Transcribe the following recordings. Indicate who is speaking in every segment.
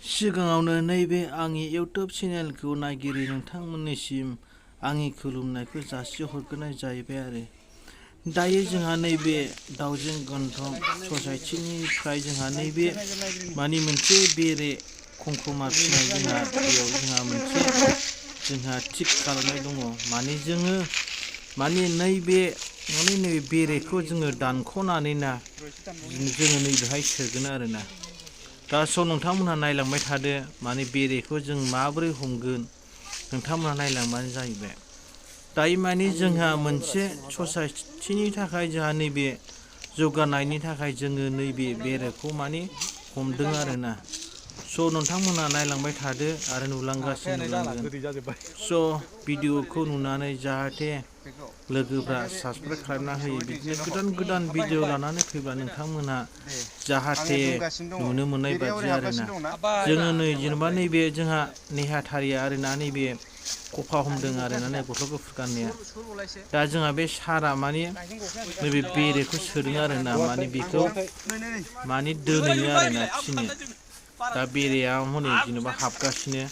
Speaker 1: सिगाङावनो नैबे आंनि इउटुब चेनेलखौ नायगिरि नोंथांमोननिसिम आंनि खुलुमनायखौ जासिहरग्रोनाय जाहैबाय आरो दायो जोंहा नैबे दाउजें गन्थं ससाइटिनिफ्राय जोंहा नैबे मानि मोनसे बेरे खंखमा फिसिनाय जोंहा बेयाव जोंहा मोनसे थिक खालामनाय दङ। माने नैबे बेरेखौ जोङो दानख'नानै जोङो नैबेहाय सोगोन आरोना। दा नोंथांमोनहा नायलांबाय थादो माने बेरेखौ जों माबोरै हमगोन नोंथांमोनहा नायलांबानो जाहैबाय। दायो माने जोंहा मोनसे ससाइटिनि थाखाय जोंहा नैबे जौगानायनि थाखाय जोङो नैबे बेरेखौ माने हमदों आरोना। नोंथांमोनहा नायलांबाय थादो आरो नुलांगासिनो नुलांगोन। भिडिअखौ नुनानै जाहाथे लोगोफ्रा साबसक्राइब खालामना होयो। बिदिनो गोदान गोदान भिडिअ लानानै फैब्ला नोंथांमोनहा जाहाथे नुनो मोननाय बायदि आरोना। जोङो जेनेबा नैबे जोंहा नेहाथारिया आरोना नैबे खफा हमदों आरोना नै गस्ला गुफुर गाननाया। दा जोंहा बे सारा माने नैबे बेरेखौ सोदों आरोना माने बेखौ माने दोनैनो आरोना फिसिनो। दा बेरेया हनै जेनेबा हाबगासिनो।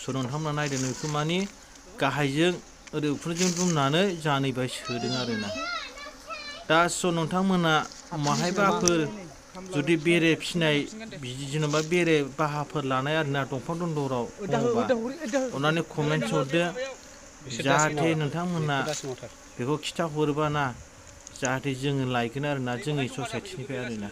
Speaker 1: नोंथांमोना नायदो बेखौ माने गाहायजों ओरै उखुमजों दुमनानै जानैबाय सोदों आरोना। दा नोंथांमोना माहायबाफोर जुदि बेरे फिसिनाय बिदि जेनेबा बेरे बाहाफोर लानाय आरोना दंफां दन्दराव दङबा अननानै कमेन्ट्स हरदो जाहाथे नोंथांमोना बेखौ खिथाहरोबाना जाहाथे जोङो लायगोन आरोना जोंनि ससाइटिनिफ्राय आरोना।